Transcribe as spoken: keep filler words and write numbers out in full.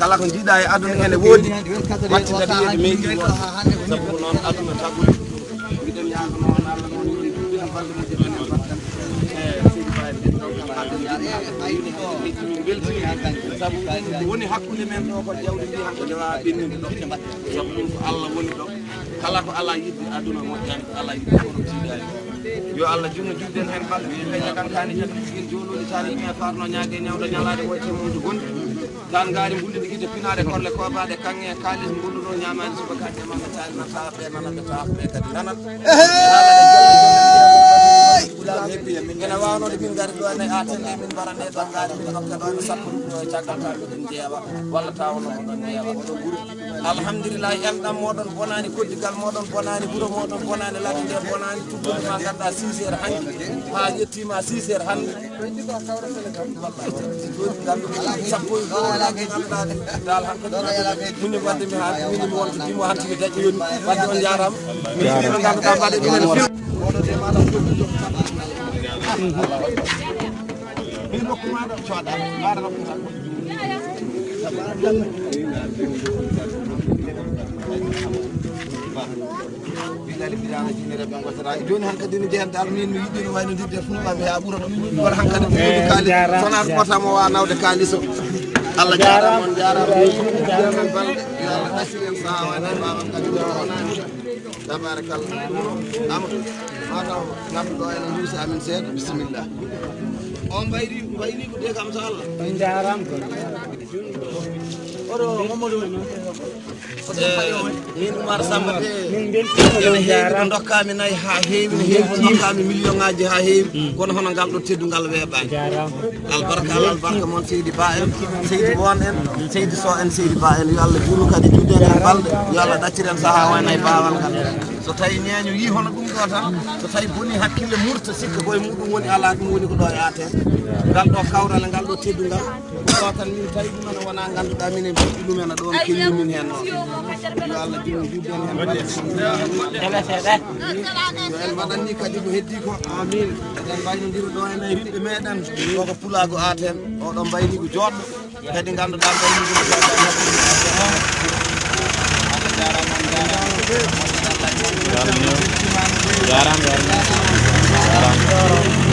Kala ko njiiɗa e aduna ene woodi, watti kadi yeeɓe meydi won. Sabu ko noon aduna taguri. Mbiɗen ñaagano on Allah noon yo ɗum balɗe moƴƴe men en mbaɗtan. E seydi Baye ɗen ɗon kam haɗen jiɗi haɗen ko yini haɗen mecci min mbeltini. Sabu ɗum ko woni hakkunde men ɗo ko jawdi ndi hanko nde waawa ɓenninde ɗo. Sabu ɗum ko Allah woni ɗo. Kala ko alaa yiɗde aduna moƴƴani, ko alaa yiɗde kono tiiɗaani. Yo Allah junno judden heen balɗe ɓe peña kan kaani jaggi jigin joololi taari mi a farno ñaage ñawɗo ñalaade woyte mum to gonɗi. Tan ngaari mbulli ndi gite pinaade korle koobaade kaŋŋe e kaalis mbulluɗo ñaamaani subakaaji e manga taari na tawa ɓe nana ɓe tawa ɓe kadi nana. Ene waawno ɗo min ngari ɗo ene aten ɗe min mbarane ɗo ngaari min ɗokke ɗo ene sappo ɗum ɗo e caggal tawa miɗen jeewa walla tawa no ɗon jeewa oɗo guru. Alhamdulillahi, enɗam moɗon bonani, koddigal moɗon bonani, wuro moɗon bonani, ladde nde bonani, tuggude ma ganduɗa six heures hannde, ha yettima six heures hannde. Joni ganduɗa sappo e goho nagge ganduɗa de, dal hankadi muni wadde mi ha mini mi wonto dimo hanti mi daƴƴi yoni, wadde on jarama. Mi fino ganduɗa mbaɗe ɗum ene fil. Oɗo de maɗa. Min rokku maɗa coɗa, maɗa rokku maɗa. Bilali Birama Jini Rebe Ngotara. Joni hankadi no jeeyen dal min mi yiɗi no wayno dirde fumba mi ha ɓura ɗum. Kono hankadi mi yiɗi kaalis. Sona ko wota mo wa nawde kaalis o. Allah jarama on jarama. Yo Allah ɗaccu en saha wona e baba kadi. Tabarakallah. Amadou. Mataw ngam ɗo en nduusa amin seeɗa. Bisimilla. On mbayri mbayri ko de kam so Allah. On jarama. Oɗo Mamadou. Min Oumar Samba de. Min beltima. Ene heewi ko dokkami nayi ha heewi, ne heewi ko dokkami million ngaji ha heewi. Kono hono ngal ɗo teddungal weeɓani. Jarama. Albarka Allah, albarka mon seydi Ba en, seydi Won en, seydi So en, seydi Ba en. Yo Allah juuru kadi judden en balɗe. Yo Allah ɗacciren saha wona e bawal ngal. So tawi ñeeño yi hono ɗum ɗo tan, so tawi boni hakkille murta sikka koye muɗum woni ala, ɗum woni ko ɗo e aten. Ngal ɗo kawral e ngal ɗo teddungal. Ɗo tan min tawi ɗum ene wona ganduɗa minen mbiɗi ɗum ene ɗon kelli min hen noon. Yo Allah jumma judden hen. Yo en mbaɗan ni kadi ko heddi ko. Amin. Eɗen mbaynodira ɗo ene e rimɓe meɗen. Ɗo ko pulago aten. Oɗo mbayni ko joɗɗo. Kadi ganduɗa mbayni ko joɗɗo. Allah jarama, on jarama. Jarama, jarama. Jarama.